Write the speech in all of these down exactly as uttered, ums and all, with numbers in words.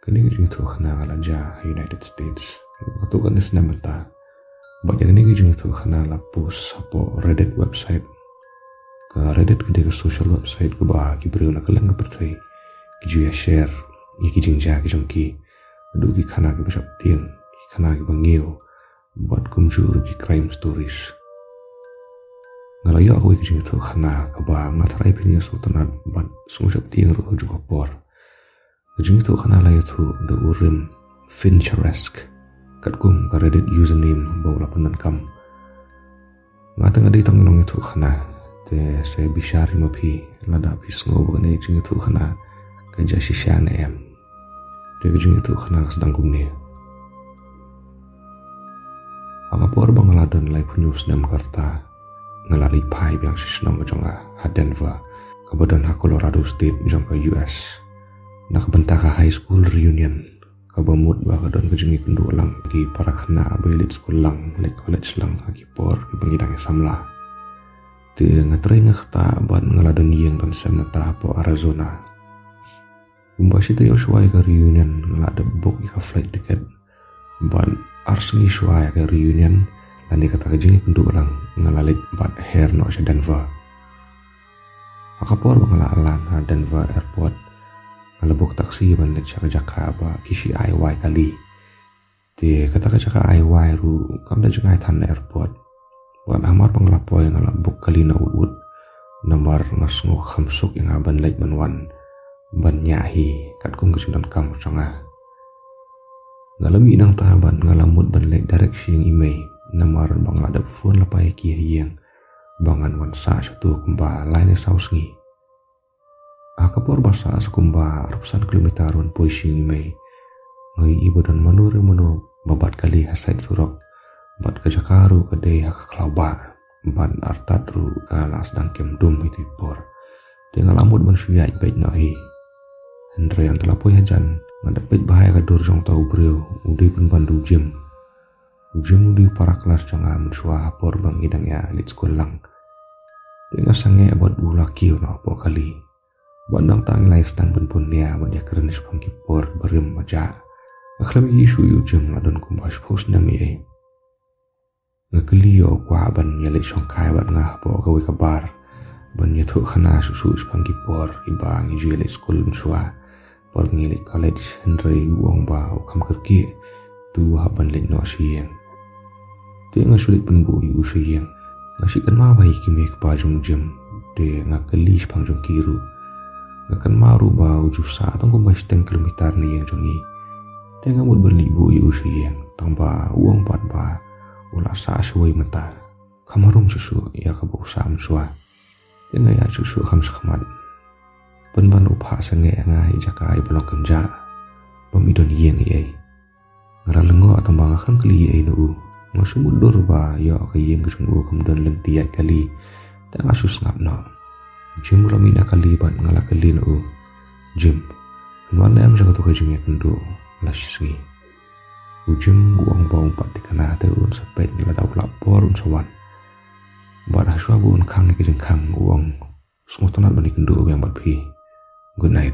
Kane ka jingïathuhkhana ka la jia ha United States. Katto katne snem mynta. Bad ïa kane ka jingïathuhkhana la post hapoh Reddit website. Ka Reddit ka dei ka social website kaba ki briew na kylleng ka pyrthei ki ju ïa share ïa ki jingjia ki jong ki. Haduh ki khana kiba sheptieng, ki khana kiba ngiew, bad kumjuh ruh ki crime stories. Nga la ïoh kawei ka jingïathuhkhana kaba nga tharai phin ïa sngewtynnat bad sngewsheptieng ruh ha kajuh ka por. Ka jingïathuhkhana la ïathuh da u Rim Fincheresk, katkum ka Reddit username ba u la pyndonkam. Nga te nga dei tang u nongïathuhkhana, te sa bishar hi ma phi, lada phi sngew ba kane ka jingïathuhkhana ka jia shisha ne em. Te ka jingïathuhkhana ka sdang kumne. Ha ka por ba nga la don laiphew snem ka rta, nga la leit phai biang sha shnong ka jong nga ha Denver, kaba don ha Colorado State jong ka U S, na ka bynta ka high school reunion, kaba mut ba ka don ka jingïakynduh lang ki para khynnah ba ïaleit skul lang, leit college lang ha ki por kiba ngi dang ïasamla. Te nga trei nga ktah bad nga la don ïing don sem mynta hapoh Arizona. Kumba shi taïew shuwa ïa ka reunion nga la dep book ïa ka flight ticket. Bad ar sngi shuwa ïa ka reunion, lane kata ka jingïakynduh lang, nga la leit bad her noh sha Denver. Ha ka por ba nga la ïalang ha Denver airport, nga la book taxi ban leit sha ka jaka ba ki shu ai wai kali. Te kata ka jaka ai wai ruh kam da jngai than na airport. Wat hamar ba nga la poi nga la book kali na ut ut. Namar nga sngew kham suk ïa nga ban leit ban wan, ban ñiah hi katkum ka jingdonkam jong nga. Nga la mih nangta bad nga la mut ban leit direct sha ïing i mei. Namar ba nga la dep phone lypa ïa ki ha ïing ba ngan wan sah shato kumba lai ne saw sngi. Ha ka por ba sah sa kumba arphew san kilometer ban poi sha ïing i mei, nga ïohi ba don mano re mano ba bat kali ha side surok. Bad ka jaka ruh ka dei ha ka khlaw bah, bad artat ruh ka la sdang kem dum ha ito i por. Te nga la mut ban shu ïaid beit noh hi. Hynrei haba la poi hajan, nga da peit bha ïa ka dur jong uta u briew, u dei pynban da u Jim. U Jim u dei u para klas jong nga mynshuwa ha por ba ngi dang ïaleit skul lang. Te nga sangeh bad u la kiew noh hapoh kali. Bad nangta ngi la ïa sdang ban bun nia bad ïakren shaphang ki por barim ba jia. Nga khlem ïohi shuh ïa u Jim la don kumba shiphew snem ïa i. Nga kylli ïa u kwah ban ïaleit shongkai bad nga hapoh kawei ka bar ban ïathuhkhana shuh shuh shaphang ki por kiba ngi ju ïaleit skul mynshuwa. Por ngi leit college, hynrei u ong ba u kham kyrkieh, te u hap ban leit noh sha ïing. Te nga shu leit pynbuh ïa u sha ïing. Nga shu kynmaw bha ïa ki mei ki pa jong u Jim, te nga kylli shaphang jong ki ruh. Nga kynmaw ruh ba u ju sah tang kumba shiteng kilometer na ïing jong ngi. Te nga mut ban leit buh ïa u sha ïing, tang ba u ong pat ba u la sah shawei mynta. Kham harum shuh shuh ïa kaba u sah mynshuwa. Te nga ïaid shuh shuh kham shakhmat. Pynban u phah sangeh ïa nga ha i jaka iba long kynjah, bym i don ïing ei ei. Nga la lyngngoh tang ba nga khlem kylli ei ei na u. Nga shu mutdur ba ïoh ka ïing ka jong u kam don lynti ïaid kali. Te nga shu sngap noh. Jim u la mih na kali bad nga la kylli na u, Jim, phin wan ne em sha kato ka jingïakynduh la shi sngi? U Jim u ong ba um pat thikna, te un sa peit lada u lah por un sa wan. Bad hashwa ba un khang ïa ka jingkhang u ong, sngewtynnat ban ïakynduh biang bad phi. Good night.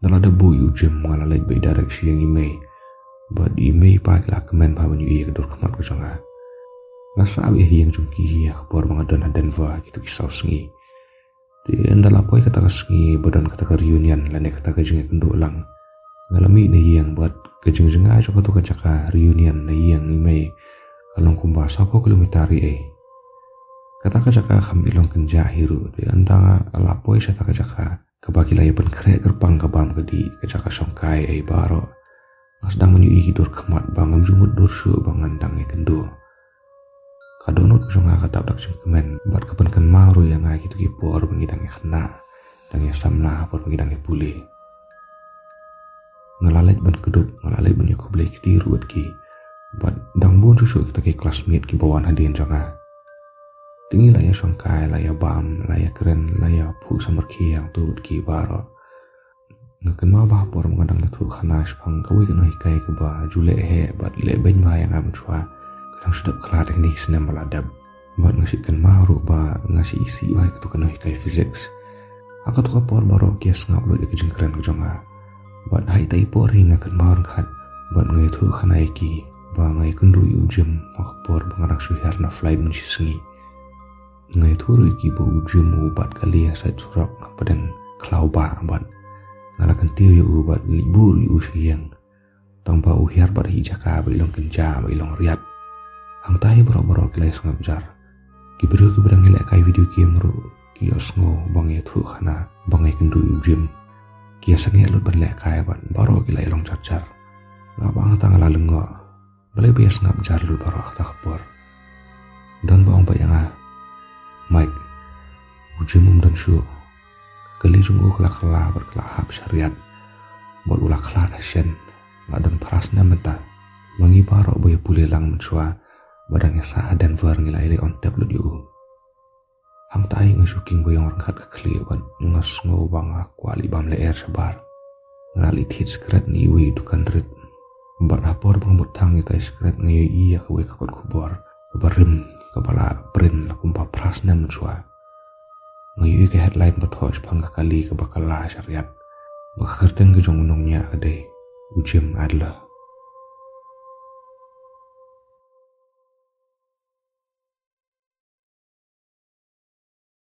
Da la dep buh ïa u Jim nga la leit beit direct sha ïing i mei. Bad i mei i pa ki la kmen bha ban ïohi ïa ka dur khmat ka jong nga. Nga sah beit ha ïing jong ki hi ha ka por ba nga don ha Denver kito ki saw sngi. Te ynda la poi kata ka sngi ba don kata ka reunion lane kata ka jingïakynduh lang, nga la mih na ïing bad ka jingjngai jong kato ka jaka reunion na ïing i mei ka long kumba sawphew kilometer ei ei. Kata ka jaka kam i long kynjah hi ruh, te ynda nga la poi sha kata ka jaka kaba ki la ïa pynkhreh kyrpang ka bam ka dih, ka jaka shongkai ei baroh, nga sdang ban ïohi ki dur khmat ba ngam ju mutdur shuh ba ngan dang ïakynduh. Ka dohnud ka jong nga ka dap da ka jingkmen bad ka pynkynmaw ruh ïa nga kito ki por ba ngi dang ïakhynnah, dang ïasamla, por ba ngi dang ïapule. Nga la leit ban kdup, nga la leit ban ïakhublei kti ruh bad ki. Bad dang bun shuh shuh kita ki classmate kiba wan hadien jong nga. Te ngi la ïashongkai, la ïabam, la ïakren, la ïaphuh samrkhie hangto bad ki baroh. Nga kynmaw ba ha por ba nga dang ïathuhkhana shaphang kawei ka nonghikai kaba ju leh heh bad leh beiñ bha ïa nga mynshuwa, ka dang shu dep khlad ha kine ki snem ba la dep. Bad nga shu kynmaw ruh ba nga shu isih bha ïa kato ka nonghikai physics. Ha kato ka por baroh ki ïasngap lut ïa ka jingkren ka jong nga. Bad ha ita i por hi nga kynmaw ryngkat bad nga ïathuh khana ïa ki ba nga ïakynduh ïa u Jim ha ka por ba nga dang shu hiar na flight mynshisngi. Nga ïathuh ruh ïa ki ba u Jim u bat kali ha side surok hapdeng khlaw bah bad nga la kyntiew ïa u bad leit buh ruh ïa u sha ïing. Tang ba u hiar bad ha i jaka ba i long kynja ba i long riat. Hangta hi baroh baroh ki la ïa sngap jar. Ki briew kiba dang ïalehkai video game ruh ki ïohsngew ba nga ïathuh khana ba nga ïakynduh ïa u Jim. Ki ïa sangeh lut ban lehkai bad baroh ki la ïa long jar jar. Nga ba hangta nga la lyngngoh. Balei ba ïa sngap jar lut baroh ha kata ka por? Don ba ong bad ïa nga, Mike, u Jim um don shuh. Ka kali jong u ka la kylla bad ka la hap sha riat bad u la khlad ha shen. La don phra snem mynta. Ma ngi baroh ba ïa pule lang mynshuwa ba dang ïa sah ha Denver ngi la ïaleh on tep lut ïa u. Hangta hi nga shu kieng ba ïong ryngkat ka khlieh bad nga sngew ba nga kwah leit bam lyer shabar. Nga la leit thied sikret na iwei i dukan rit. Bad ha por ba nga mut thang ïa ita i sikret nga ïohi ïa kawei ka kot khubor kaba rim kaba la print la kumba phra snem mynshuwa. Nga ïohi ka headline ba thoh shaphang ka kali kaba kylla sha riat. Ba ka kyrteng ka jong u nongñiah ka dei u Jim Adler.